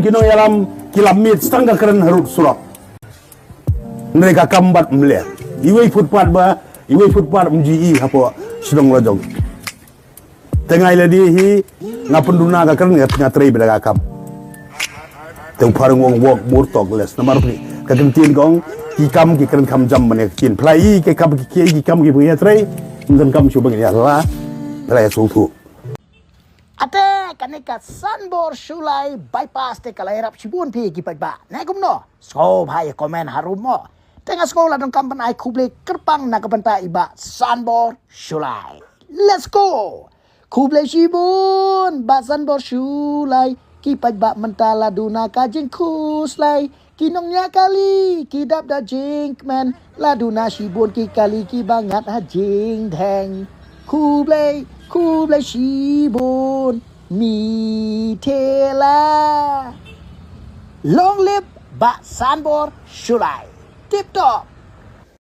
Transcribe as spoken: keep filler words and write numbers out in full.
Ki nongïalam ki la miet tang ka kren harud surok. Nrei ka kam bad mleh. Iwei footpath ba, iwei footpath mji i hapoh shnong la jong. Te ngai lade hi, nga pynduna ka kren nga, nga trei bad ka kam. Te u phareng wong wok bur tok les namar phi. Ka ktien kong, ki kam ki kren kham jam ban ïa ka ktien. Phi la i ki kam ki kiei ki kam ki bun ïa trei, ngin kam shu ban ïa la, phi la ïa sngewthuh. Ate kane ka Sanbor Shullai bypass te ka la ïarap shibun phi ki paidbah. Ne kumno? Sngewbha ïa comment harum mo. Te nga sngew la donkam ban ai khublei kyrpang na ka bynta i Bah Sanbor Shullai. Let's go. Khublei shibun Bah Sanbor Shullai. Ki paidbah mynta la duna ka jingkhuslai. Ki nongñiah kali ki dap da jingkmen, la duna shibun ki kali kiba ngat ha jingdheng. Khublei, khublei shibun. Mi thela. Long live Bah Sanbor Shullai. Tip top.